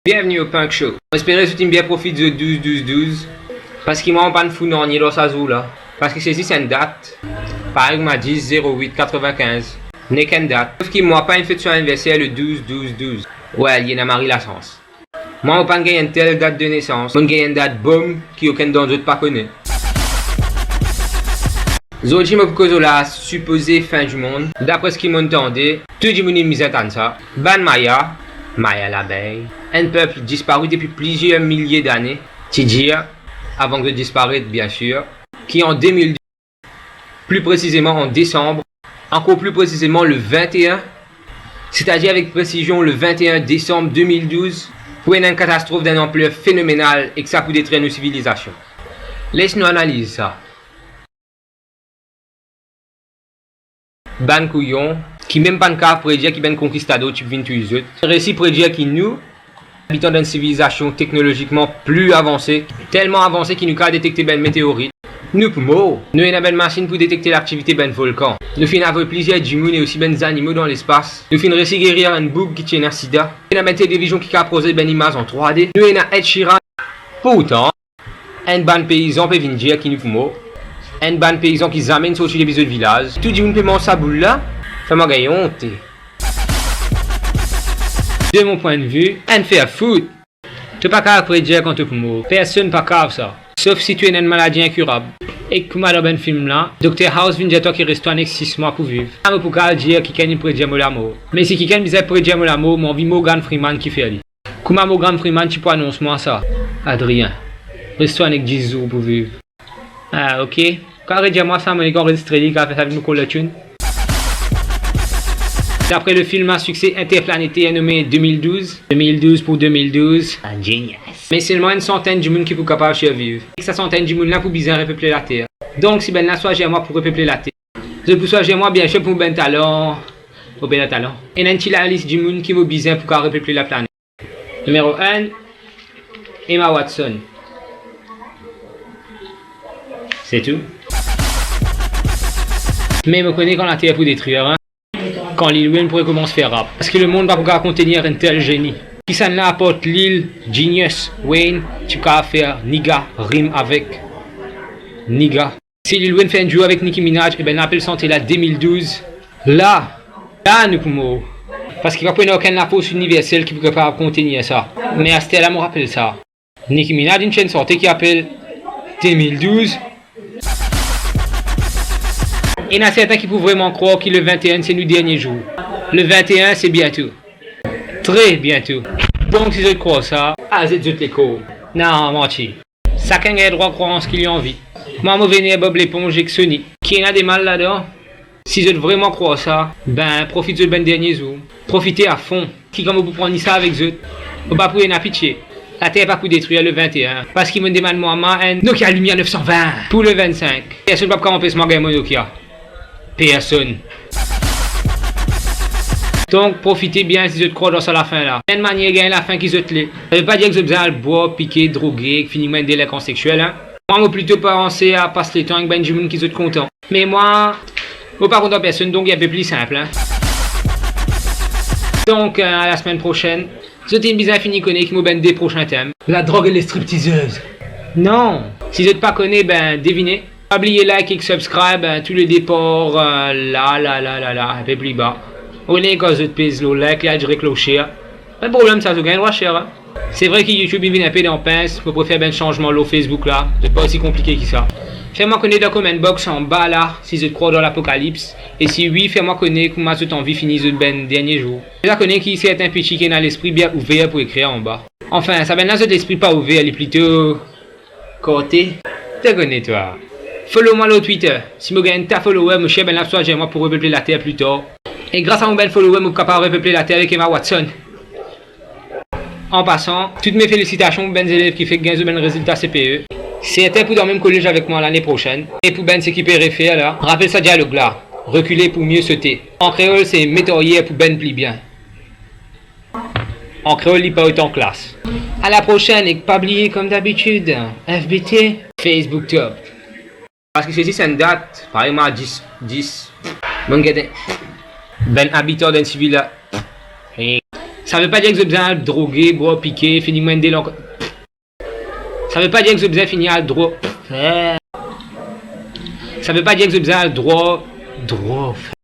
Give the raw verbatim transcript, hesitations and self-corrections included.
Bienveni o Punk Show. Mo espere zot inn bien profit zot douz douz douz, parski mwa, mo pa'nn fou nanye lor sa zour la, parski se zis enn dat, parey kouma dis zero wit katrevinkinz, nek enn dat. Sof ki mwa pa'nn fet so aniverser le douz douz douz. Well, li ena mari lasans. Mwa, mo pa'nn gagn enn tel dat de nesans, mo'nn gagn enn dat bom ki okenn dan zot pa kone. Zordi mo pou koz lor la sipoze fin dimond. Dapre seki mo'nn tande, tou dimoun inn bizin tann sa. Bann Maya, Maya labey, enn pep dispare depi plizier milie dane, ti dir, avan ki zot disparet, biensir, ki an de mil, pli presizeman an desanm, ankor pli presizeman le vinte-e-enn, setadir avek presizion le vinte-e-enn desanm de mil douz, pou ena enn katastrof dan enn anpler fenomenal ek sa pou detrir nou sivilizasion. Les nou analiz sa. Bann kouyon, ki mem pa'nn kav predir ki bann konkistador ti pou vinn touy zot, resi predir ki nou, abitan dan enn sivilizasion teknolozikman pli avanse, telman avanse ki nou kav detekte bann meteorit, nou pou mor. Nou ena bann masinn pou detekte laktivite bann volkan. Nou finn avoy plizier dimoun e osi bann zanimo dan lespas. Nou finn resi geri enn boug ki ti ena sida. Nou ena bann televizion ki kav proze bann imaz an trwa D. Nou ena Ed Sheeran. Pourtan, enn bann peizan pe vinn dir ki nou pou mor. Enn bann peizan ki zame inn sorti depi zot vilaz. Tou dimoun pe manz sa boul la. Fer mwa gagn onte. De mon pwin de vi, enn fer fout. To pa kav predir kan to pou mor. Personn pa kav sa. Sof si to ena enn maladi inkirab. Ek kouma dan bann film la, Dokter House vinn dir twa ki res twa nek sis mwa pou viv. Sa mo pou kav dir kikenn inn predir mo lamor. Me si kikenn bizin predir mo lamor, mo anvi Morgan Freeman ki fer li. Kouma Morgan Freeman ti pou anons mwa sa, Adrien, res twa nek dis zour pou viv. Ah, ok. Kan redir mwa sa, mo nek anrezistre li, kan fer sa vinn mo kolotune. Dapre le film a sikse interplaneter nome de mil douz, de mil douz pou de mil douz, a genius. Me selman enn santenn dimoun ki pou kapav sirviv. Ek sa santenn dimoun la pou bizin repeple later. Donk, si bannla swazir mwa pou repeple later, zot pou swazir mwa, biensir, pou mo bann talan, mo bel talan. Ena enn ti lalis dimoun ki mo bizin pou kapav repeple laplanet. Nimero enn, Emma Watson. Se tou. Me mo kone kan later pou detrir, hein. Kan Lil Wayne pou rekomans fer rap. Parski lemond pa pou kav kontenir enn tel zeni. Kisannla apar Lil Genius Wayne ti kav fer nigga rim avek nigga. Si Lil Wayne fer enn duo avek Nicki Minaj, ebien, apel sante la de mil douz. La, la nou pou mor. Parski pa pou ena okenn lafors iniversel ki pou kapav kontenir sa. Me aster la, mo rapel sa. Nicki Minaj inn ti enn sante ki apel de mil douz. Ena sertin ki pou vreman krwar ki le vinte-e-enn se nou dernie zour. Le vinte-e-enn se biento. Tre biento. Donk, si zot krwar sa, al zet zot lekor. Non, manti. Sakenn gagn drwa krwar an seki li anvi. Mwa, mo vener Bob Leponz ek Sony. Ki ena de mal ladan? Si zot vreman krwar sa, ben, profit zot bann dernie zour. Profite afon. Ki kan mo pou pran ni sa avek zot, mo pa pou ena pitie. Later pa pou detrir le vinte-e-enn. Parski mo'nn demann mo mama enn Nokia Lumia nef san vin pou le vinn-sink. Personn pa pou kav anpes mwa gagn mo Nokia. Personn. Donk, profite bien si zot krwar dan sa lafin la. Enn manier gagn lafin ki zot le. Sa ve pa dir ki zot bizin al bwar, pike, droge, ek fini kouma enn delinkan sexiel, hein. Mwa, mo plito panse a pas letan ek bann dimoun ki zot kontan. Me mwa, mo pa kontan personn, donk li enpe pli sinp, hein. Donk, euh, a la semenn prosenn. Zot inn bizin fini kone ki mo bann de prosin tem. Ladrog e les striptizez. Non. Si zot pa kone, ben, devine. Pa bliye like ek subscribe, hein, tou le de par, euh, la, la, la, la, la, enpe pli ba. Ou kone kan zot pez lor like, li al direk lor share. Pa problem sa, zot gagn drwa share, hein. Se vre ki YouTube inn vinn enpe dan pins, mo pou fer bann sanzman lor Facebook la, zot pa osi konplike ki sa. Fer mwa kone dan comment box anba la, si zot krwar dan lapokalips, e si wi, fer mwa kone kouma zot anvi fini zot bann dernie zour. Deza kone ki sertin piti ki ena lespri bien ouver pou ekrir anba. Anfin, sa bannla zot lespri pa ouver, li plito korte. To kone twa. Follow mwa lor Twitter. Si mo gagn ta follower, mo sir bannla pou swazir mwa pou repeple later pli tar. E gras a mo bann follower, mo pou kapav repeple later avek Emma Watson. An pasan, tout me felisitasion pou bann zelev ki fek gagn zot bann rezilta C P E. Sertin pou dan mem kolez avek mwa lane prosenn. E pou bann seki pe refer la, rapel sa dialog la, reculer pour mieux sauter. An kreol, se met aryer pou benn pli bien. An kreol, li pa otan klas. A la prosenn, ek pa bliye, kom dabitid, F B T, Facebook top. Parski se zis enn dat, parey mwa dis, dis. Bon, gete. Bann abitan dan sivil la. E Sa ve pa dir ki zot bizin al droge, bwar, pike, fini mwenn de lankol. Sa ve pa dir ki zot bizin fini al dro-, sa ve pa dir ki zot bizin al dro-, dro-,